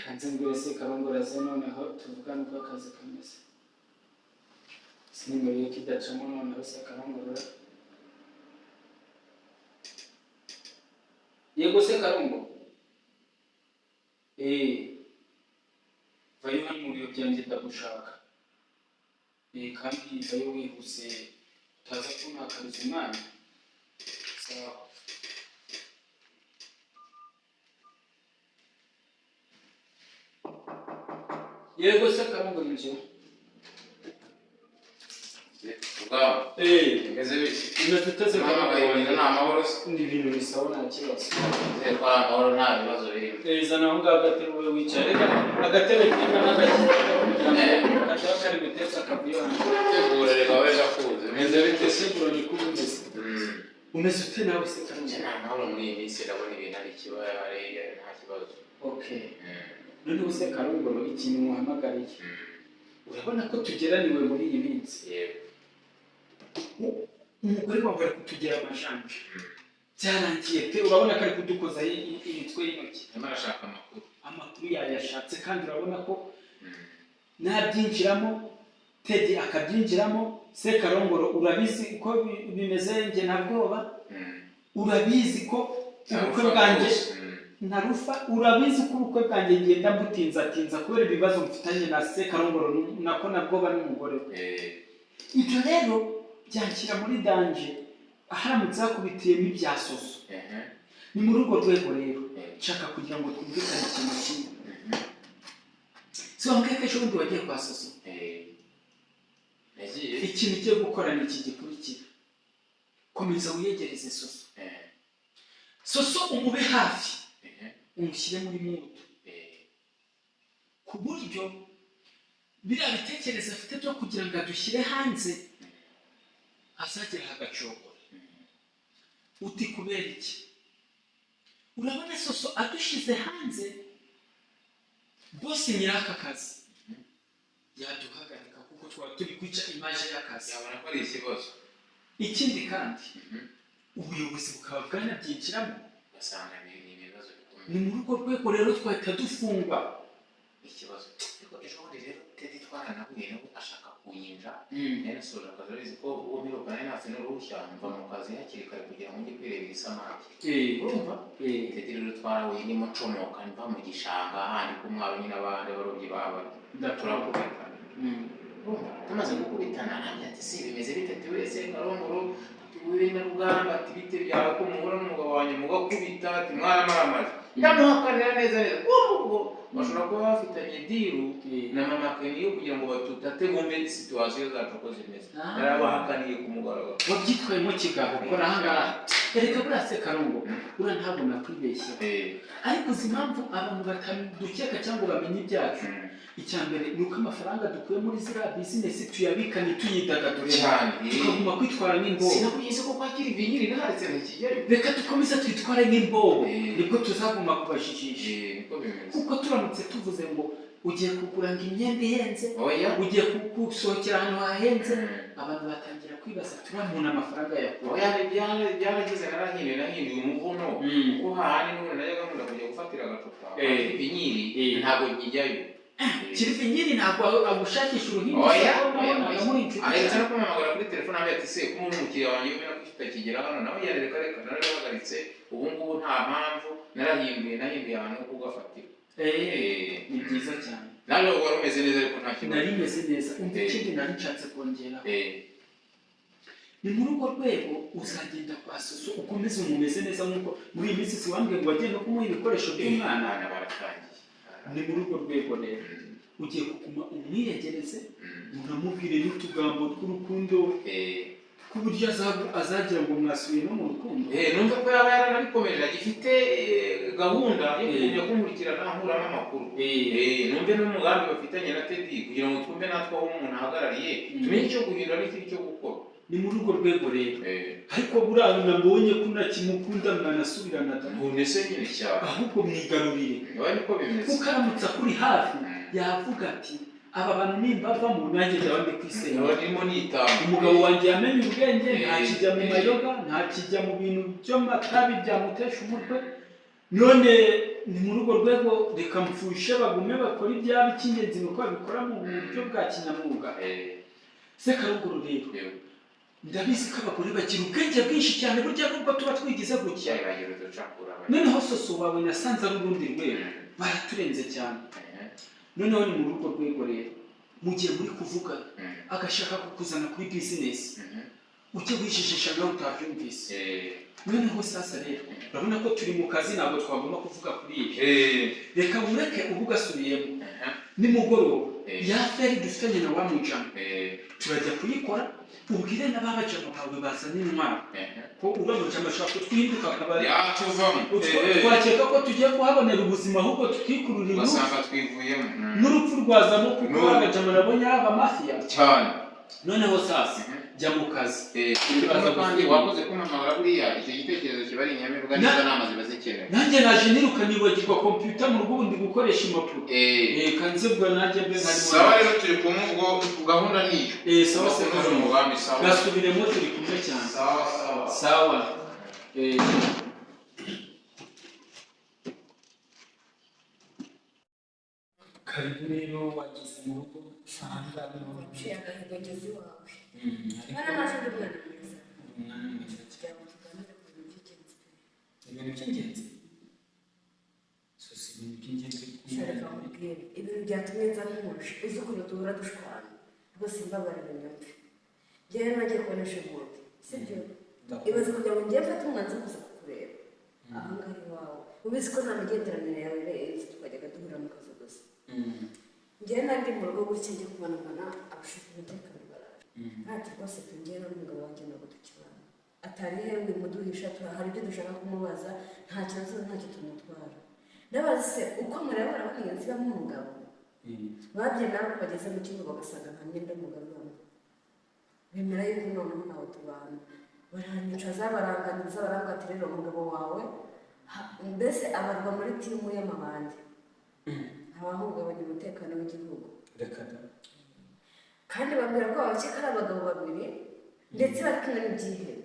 Kanze mbwire se Karongora aze, noneho tuvugane uko akazi kameze. Sinimero ye kidacamo, noneho se Karongora. Yego se Karongo, eh, vayo hano mu biro byanjye, ndagushaka. Eh, kandi vayo wihuse, utaza kuntakariza umwanya. Sawa. Yego se Karongo, injira. Rugamba. Eh. Bimeze bite? Umeze ute se? Mama, ibintu ni amahoro se? Ni ibintu bisaba, nta kibazo. Nizere ko ari amahoro, nta bibazo birimo. Eh, zana aho ngaho agatebe ube wicaye. Reka agatebe kimwe n'agashyira kugira ngo kataba kari guteza akavuyo hano. Tegura reka wenda kuza. Bimeze bite se? Seguro, ni ko umeze. Umeze ute nawe se Karongo? Njye ni amahoro muri iyi minsi, ndabona ibintu ari ikibaya hariya, nta kibazo. Okay. Noneho se Karongoro, ikintu muhamagariye, urabona ko tugeraniwe muri iyi minsi. Yego. Umugore wawe ari kutugera amajanja, byarangiye pe. Urabona ko ari kudukozaho imitwe y'intoki. Arimo arashaka amakuru. Amakuru yayashatse, kandi urabona ko nabyinjiramo, Tedi akabyinjiramo. Se Karongoro, urabizi uko bimeze, njye nta bwoba. Urabizi ko ubukwe bwanjye na Rufa, urabizi ko ubukwe bwanjye ngenda mbutinzatinza kubera ibibazo mfitanye na se Karongoro, nako na bwoba n'umugore we. Ibyo rero byanshyira muri danger haramutse hakubitiyemo ibya Soso. Ni muri urwo rwego rero nshaka kugira ngo twumvikane ikintu kimwe. Si wambwiye ko ejo bundi wagiye kwa Soso? Nagiye. Ikintu ugiye gukora ni iki gikurikira: komeza wiyegereze Soso. Soso umube hafi, umushyire muri mood, ku buryo biriya bitekerezo afite byo kugira ngo adushyire hanze azagera agacogora. Uti kubera iki? Urabona Soso adushyize hanze, boss nyir'aka kazi yaduhagarika, kuko twaba turi kwica image y'akazi. Yabona ko ari ikibazo. Ikindi kandi, ubuyobozi bukaba bwanabyinjiramo. Ugasanga ni ibibazo bikomeye. Ni muri urwo rwego rero twahita dufungwa. Ikibazo. Ariko ejo bundi rero Tedi twaranahuye nawe, ashaka kunyinja. Nari nasoje akazi, urabizi ko uwo mperuka nari natse n'uruhushya, mva mu kazi hakiri kare kugira ngo njye kwirebera isamaki. Urumva? Tedi rero twarahuye, ndimo ncomoka mva mu gishanga handi ku mwaro nyine, abandi abarobyi baba turakubitana. Urumva, tumaze gukubitana arambwira ati: "Si bimeze bite?" Ati: "Wese Karongoro," ati, "wewe na Rugamba," ati, "bite byawe ko muhura n'umugabo wanjye mugakubita?" Ati: "Mwaramaramaje." Ndamuhakanira neza neza. Ubwo bashobora kuba bafitanye deal na mama Kenny yo kugira ngo batutate, bumve situation zacu uko zimeze. Narabahakaniye ku mugaragaro. Wabyitwayemo kigabo. Kora ahangaha. Erega buriya se Karungo, buriya ntabwo nakwibeshya, ariko uzi impamvu abantu batadukeka cyangwa bamenye ibyacu? Icya mbere ni uko amafaranga dukuye muri ziriya business tuyabika, ntituyidagadure, Cyane. tukaguma kwitwara nk'imbobo. Sinakugeze ko kwakira ibinyiri naharetse ntikijyayo. Reka dukomeze twitware nk'imbobo, nibwo tuzaguma kubajijisha. Niko bimeze. Kuko turamutse tuvuze ngo ugiye kugura ngo imyenda ihenze, Oya. ugiye gusohokera ahantu hahenze, abantu batangira kwibaza turiya muntu amafaranga yakura. Oya, byaragize, narahinduye umuvuno, kuko hahandi n'ubundi najyaga nkunda kujya gufatira agacupa ibinyiri, ntabwo nkijyayo. Kirivinyiri ntabwo agushakisha uruhindu? Oya. Nabonaga muri inshuti Aherutse cyane. no kumpamagara kuri telefone, ambwira ati: "Se ko muri umukiriya wanjye wemera ko utakigera hano?" Nawe yareka reka, narabihagaritse ubu ngubu, nta mpamvu, narahinduye ahantu ho kugafatira. Ni byiza cyane. Nawe wari umeze neza ariko, nta kibazo? Nari meze neza. Umva, ikindi nari nshatse kongeraho, ni muri urwo rwego uzagenda kwa Soso, ukomeze umumeze neza nk'uko muri iyi minsi. Si wambwiye ngo wagiye no kumuha ibikoresho by'umwana? Abana baratangiye. Ni muri urwo rwego rero ugiye kuguma umwiyegereze, unamubwire n'utugambo tw'urukundo, ku buryo azagira ngo mwasubiye no mu rukundo. Numva ko yaba yaranabikomeje, agifite gahunda yo kugumya kunkurikirana nkuramo amakuru. Numve n'umugambi bafitanye na Teddy, kugira ngo twumve natwe aho umuntu ahagarariye, tumenye icyo guhindura n'ikiri cyo gukora. Ni muri urwo rwego rero. Ariko buriya nabonye ko unakimukunda, mwanasubirana da. None se nyine cyane. Ahubwo mwigarurire. Niba niko bimeze. Kuko aramutse akuri hafi, yavuga ati: "Aba bantu nimbavamo nanjye ndaba ndi kwisenya." Nkaba ndimo nitanga. Umugabo wanjye yamenye ubwenge, ntakijya mu mayoga, ntakijya mu bintu by'amatabi byamutesha umutwe. None Ni muri urwo rwego, reka mfushe bagume bakora ibyabo, icy'ingenzi ni uko babikora mu buryo bwa kinyamwuga. Sekarongoro rero, ndabizi ko abagore bagira ubwenge bwinshi cyane burya, nubwo tuba twigize gutya. Bagira uducakura. Noneho soso wawe nasanze ari urundi rwego, baraturenze cyane. Noneho ni muri urwo rwego rero, mu gihe muri kuvugana agashaka kukuzana kuri business, ujye wijijisha nawe utabyumvise. Noneho sasa rero, urabona ko turi mu kazi, ntabwo twagomba kuvuga kuri ibi. Reka mureke ubu ugasubiyemo nimugoroba. Ya affaire dufitanye na wa mujama turajya kuyikora, ubwire n'ababajama bawe bazana intwaro, ko uriya mujama ashobora kutwihinduka akaba Yatuvamo. Twakeka ko tugiye kuhabonera ubuzima, ahubwo tukikururira urupfu. Ugasanga twivuyemo. N'urupfu rwazamo, kuko babajama nabonye ari abamafiya. Cyane. Noneho sasa jya mu kazi. Turaza, kandi wakoze kumpamagara. Buriya icyo gitekerezo kiba ari inyamibwa, n'izo nama ziba zikenewe. Nanjye naje niruka, nibagirwa kompiyuta mu rugo, ubu ndi gukoresha impapuro. Kanze bwa nanjye mbe nkarimo. Sawa rero, turi kumwe ubwo, gahunda ni iyo. Sawa se. Kunoza umugambi, sawa. Gasubiremo, turi kumwe cyane. Sawa sawa. Sawa. Karibu rero, wageze mu rugo ahangaha. Waciye agahigo ngeze iwawe. Ariko Mwana naje ndi umwana mwiza. Umwana mwiza cyane. Kugira ngo tuganire ku bintu by'ingenzi pe. Ibintu by'ingenzi, so si ibintu by'ingenzi. Sha, reka nkubwire ibintu byatumye nza ntuje. Uzi ukuntu duhora dushwana rwose, mbabarira unyumve. Njyewe nagiye kubonesha umuntu, sibyo? Ibaze kugira ngo njyewe mfate umwanzuro wo kuza kukureba aha ngaha iwawe, ubizi ko nta migenderanire yawe irenze, twajyaga duhurira mu kazi gusa. Njyewe nari mu rugo gutya, njya kubona mbona abashinzwe umutekano baraje. Ntacyo rwose pe, njyewe n'umugabo wanjye ntabwo tukibana. Atari hewe muduhisha, hari ibyo dushaka kumubaza, nta kibazo, ntacyo tumutwara. Ndabaza se, uko mureba barabona iyo nzu ibamo umugabo? Babye nabo bageze mu cyumba bagasanga nta myenda y'umugabo ibamo, bemera yuko noneho ntawe tubana. Baranyicaza, baranganiza, barambwira ati rero umugabo wawe mbese abarwa muri team y'amabandi abahungabanya umutekano w'igihugu. Reka da! Kandi bambwira ko babakeka ari abagabo babiri, ndetse bari kumwe n'ibyihebe.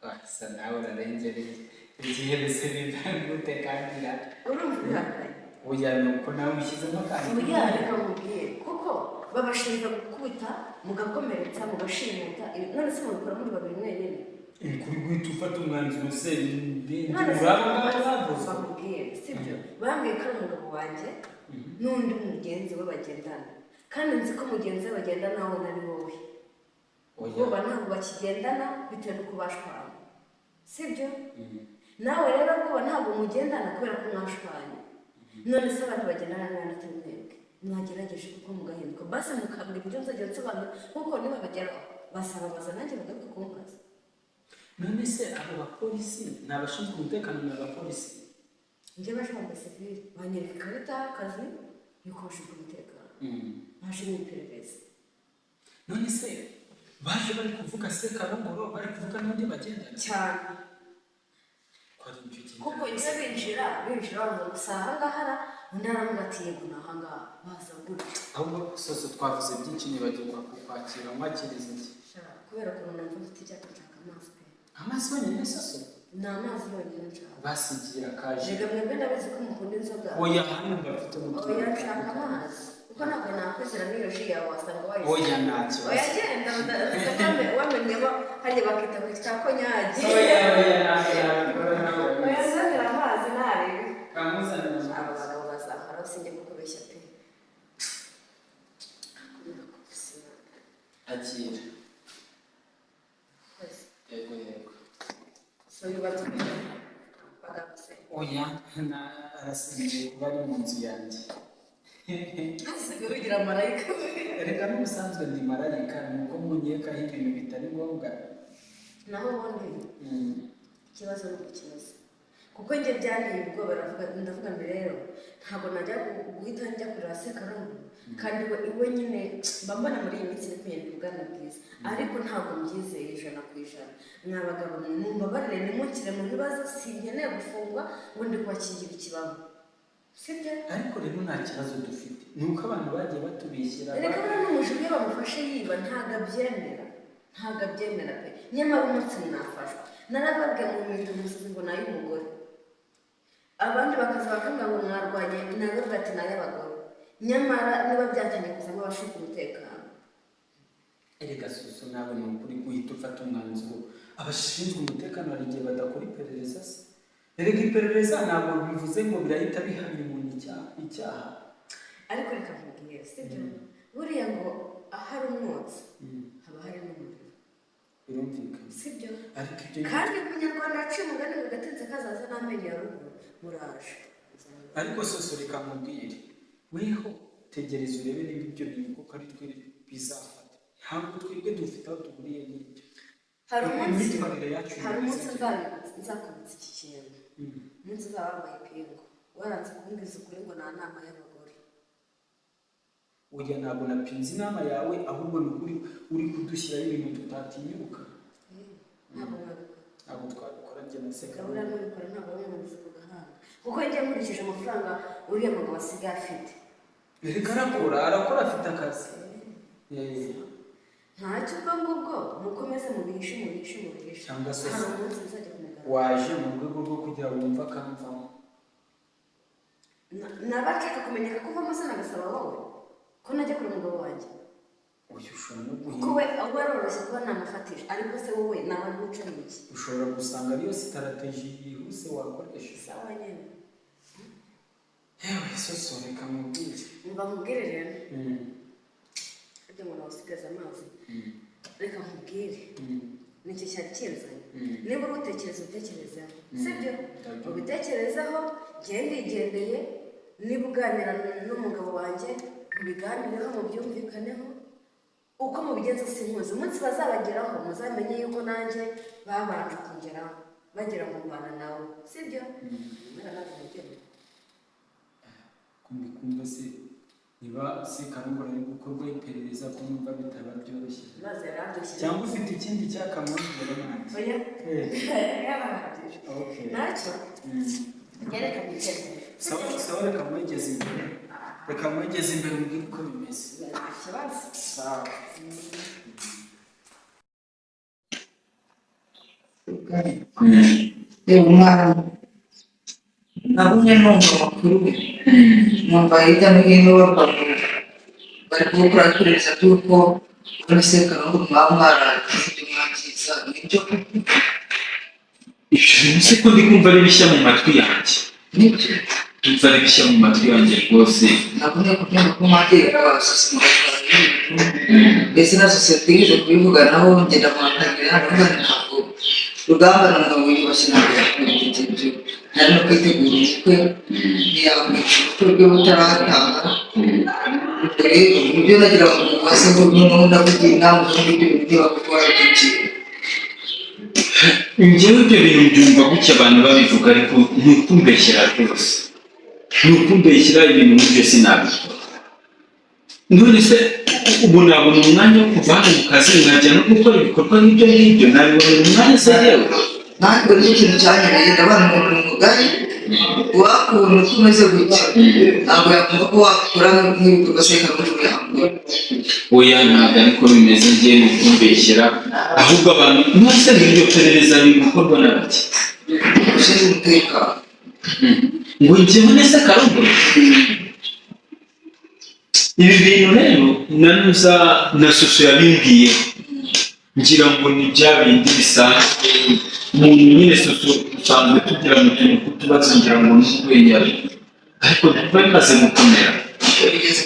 Asa nawe urarengereye, ibyihebe se biva gute kandi Urumva ubihakanye? Oya, ni uko nawe ushyizemo akantu. Oya, reka nkubwire, kuko babashinja gukubita mugakomeretsa, mugashimuta. None se mubikora muri babiri mwenyine? Kuri guhita ufata umwanzuro se None se muri abo ngabo bavuzwe? Bakubwire, sibyo? Bambwiye ko ari umugabo wanjye n'undi mugenzi we bagendana, kandi nzi ko mugenzi we bagendana wowe ari wowe. Oya. Bo ntabwo bakigendana bitewe n'uko bashwanye, sibyo? Nawe rero bwoba ntabwo mugendana kubera ko mwashwanye. None se abantu bagendana n'abandi atari mwebwe, mwagerageje kuko mugahinduka, basi mukambwira ibyo nzajya nsobanura, kuko niba bageraho basababaza nanjye bagaruka kumbaza. None se abo bapolisi ni abashinzwe umutekano, ni abapolisi? Njye baje bambaye sivile, banyereka ikarita y'akazi y'uko bashinzwe umutekano, baje mu iperereza. None se baje bari kuvuga se Karongoro, bari kuvuga n'undi bagendana? Cyane. Ko ari icyo kintu. Kuko iyo binjira bavuga ngo si ahangaha ra? Undi aravuga ati yego, ni ahangaha, baza gutya. Ahubwo soso, twavuze byinshi nibagirwa kukwakira. Nkwakiriza iki? Sha, kubera ukuntu numva mfite icyaka, nshaka amazi pe. Amazi yonyine, soso? Ni amazi yonyine nshaka. Basigira kaje. Rega mwebwe ndabizi ko mukunda inzoga. Oya, hano bafite umutungo. Oya, nshaka amazi kuko ntabwo nakwizera n'iyo ji yawe, wasanga wayisize. Oya, nta kibazo. Oya, genda wamenyemo harya bakita ku cya konyagi. Oya, oya, ntabwo nabikora nawe. Oya, nzanira amazi ntarebe. Kamuzanira Aba amazi. bagabo bazankora, sinjye kukubeshya pe, kubera ko ubuzima. Akira. Yego yego. So yubatse bagabo se? Oya, arasinziriye kuba ari mu nzu yanjye. Asigaye wigira marayika. Reka, n'ubusanzwe ndi marayika, ni uko munkekaho ibintu bitari ngombwa. Naho ubundi ikibazo ni ukukibaza, kuko njye byanteye ubwoba. Ndavuga mbere rero, ntabwo najya guhita njya kureba Sekarongoro, kandi we iwe nyine mba mbona muri iyi minsi iri kunyereka ubwana bwiza, ariko ntabwo mbyizeye 100%. Mwa bagabo mwe, mumbabarire ntimukire mu bibazo, sinkeneye gufungwa ngo ndi kubakingira ikibaba, sibyo? Ariko rero nta kibazo dufite, ni uko abantu bagiye batubishyira. Reka, buriya n'umujura iyo bamufashe yiba ntabwo abyemera, ntabwo abyemera pe. Nyamara umunsi mwafashwe, narababwiye ngo mwita umusazi, ngo ni ay'umugore. Abandi bakaza bakambwira ngo mwarwanye, nawe ati ni ay'abagore. Nyamara niba byatangiye kuzamo abashinzwe umutekano. Erega Susu, nawe ni ukuri guhita ufata umwanzuro. Abashinzwe umutekano hari igihe badakora iperereza se? Erega iperereza ntabwo bivuze ngo birahita bihamya umuntu icyaha. Ariko reka nkubwire, sibyo? Buriya ngo ahari umwotsi haba hari n'umuriro. Birumvikana. Sibyo? Ariko ibyo Kandi Umunyarwanda yaciye umugani ngo gatinze kazaza n'amenyo ya ruguru. Muraje. Ariko Soso, reka nkubwire, weho tegereza urebe niba ibyo bintu koko ari twe bizafata. Ntabwo twebwe dufite aho duhuriye n'ibyo. Hari umunsi Imyitwarire yacu hari umunsi imeze. Nzakubitsa iki kintu. Umunsi uzaba wambaye ipingu, waranze kumbwiza ukuri ngo nta nama y'abagore. Oya, ntabwo napinze inama yawe, ahubwo ni ukuri uri kudushyiraho ibintu tutatinyuka. Ntabwo mwabikora. Ntabwo twabikora njye na Seka. Gahunda nubikora ntabwo bamwumvise ku gahanga, kuko njye nkurikije amafaranga uriya mugabo asigaye afite. Reka, arakora, arakora, afite akazi. Ntacyo, ubwo ngubwo mukomeze mubihishe, mubihishe, mubihishe. Cyangwa se Hari umunsi muzajya kumugaragara. Waje mu rwego rwo kugira ngo wumve akamvamo. Naba nshaka kumenyeka ko uvamo se, nagasaba wowe ko najya kure umugabo wanjye? Uyu ushobora no Kuko guhinga. We aroroshye kuba namufatisha, ariko se wowe naba ntuca iki? Ushobora gusanga ariyo strategy yihuse wakoresha. Sawa nyine. Yewe Soso, reka mubwire. Mva nkubwire rero, ibyo ngo nawusigaze amazi. Reka nkubwire, nicyo cyari kinzanye. Niba uri utekereza, ubitekerezeho, sibyo? Ndabyumva. Ubitekerezeho. Njyewe ndigendeye. Niba uganira n'umugabo wanjye, mubiganireho, mubyumvikaneho. Uko mubigenza sinkuzi. Umunsi bazabageraho muzamenye yuko nanjye babanje kungeraho bagira ngo mbana nawe, sibyo? Mwana, nawe mugende. Kumbi kumva se niba Sekarongoro ari gukorwa iperereza, ko numva bitaba byoroshye? Maze yarandyoshye. Cyangwa ufite ikindi cyakamwongera nanjye? Oya. Eh, okay. Ntacyo. Reka nigendere. Sawa sawa, reka mwegeze imbere, reka mwegeze imbere umbwire uko bimeze. Nta kibazo. Sawa. Reba umwana, nagumye numva amakuru, numva hirya no hino bavuga ngo bari gukora iperereza ry'uko muri Sekarongoro mwaba mwaragize ibyo mwangiza. Nibyo koko? Ibyo bintu se ko ndi kumva ari bishya mu matwi yanjye? Nibyo. Ndumva ari bishya mu matwi yanjye rwose. Nagumye kubyumva ko mwagiye kwa sosi mugatwara ibintu, mbese na sosiyete yije kubivuganaho. Ngenda muhakanira, ndavuga nti ntabwo Rugamba ni umugabo wiyubashye, ntabwo yakora ibyo ngibyo. Ntari no kwitegura ubukwe, ntiyamwita ubukwe bwe butarataha. Ubwo rero nibyo nagira ngo mubaze, ngo noneho ndakugira inama zo muri ibyo bintu niba kuko warabyukiye. Njyewe ibyo bintu mbyumva gutya abantu babivuga, ariko ni ukumbeshyera rwose, ni ukumbeshyera. Ibintu nk'ibyo sinabikora. None se ubu nabona umwanya wo kuva hano mu kazi nkajya no gukora ibikorwa nk'ibyo ngibyo? Nabibonera umwanya se yewe? Nanjye nicyo kintu cyanyereye. Ndabona umuntu ni mugari, wakubona uko umeze gutya ntabwo yakumva ko wakora nk'ibikorwa Sekarongoro yakora. Oya, ntabwo ariko bimeze. Njye ni ukumbeshyera ahubwo abantu. None se iryo perereza riri gukorwa na bake? Ushinzwe umutekano. Ngo njyewe nese Karongoro? Ibi bintu rero nanuza na Soso yabimbwiye, ngira ngo ni bya bindi bisanzwe umuntu nyine. Soso dusanzwe tugira mu tuntu tw'utubazo, ngira ngo ni urwenya, ariko biba bimaze gukomera. Bigeze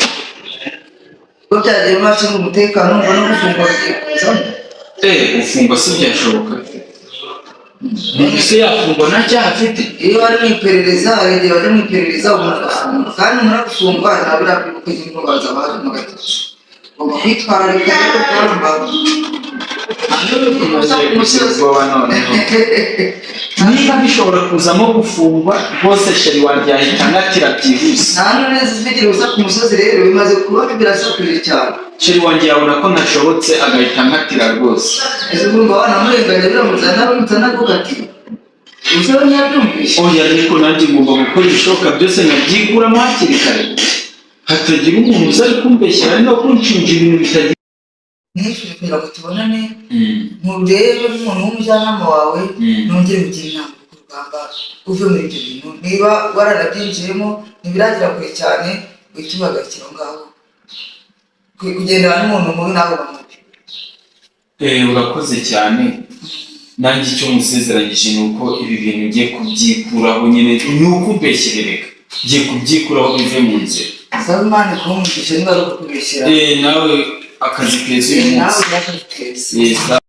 ubwo byagiye mu bashinzwe umutekano, ngo no gufungwa bigiye kuzamo. Eh, gufungwa si byashoboka. Umuntu se yafungwa nta cyaha afite? Iyo bari mu iperereza, hari igihe bajya mu iperereza umuntu agafungwa, kandi umuntu agafungwa ntabwo biriya kwibuka nyine baza baje gatatu. Ugomba kwitwararika rero kuramba. Ubwoba noneho. Niba bishobora kuzamo gufungwa rwose, chéri wanjye yahita anatira byihuse. Nta neza uvugira ubusa ku musozi rero, bimaze kuba birasakuje cyane. Chéri wanjye yabona ko ntashobotse agahita ankatira rwose. Ese urumva wanamurenganya biramutse anaramutse anavuga ati ubusa we ntiyabyumvishe? Oya, ariko nanjye ngomba gukora ibishoboka byose nkabyikuramo hakiri kare, hatagira umuntu uza ari kumbeshyera no kunshinja ibintu bitagira. Nifuje kugira ngo tubonane, nturebe nk'umuntu w'umujyanama wawe, nongere ugire inama. Rugamba, uve muri ibyo bintu. Niba waranabyinjiyemo ntibiragera kure cyane, uhite ubagarukira aho ngaho. Kugendana n'umuntu mubi nawe uba mubi. Urakoze cyane. Nanjye icyo musezeranyije ni uko ibi bintu ngiye kubyikuraho nyine, ni ukumbeshyerereka, ngiye kubyikuraho bive mu nzira. Saba Imana ikuhe umugisha niba ari ukukubeshyera. Nawe akazi keza uyu Nawe munsi. ugire akazi keza. Sawa.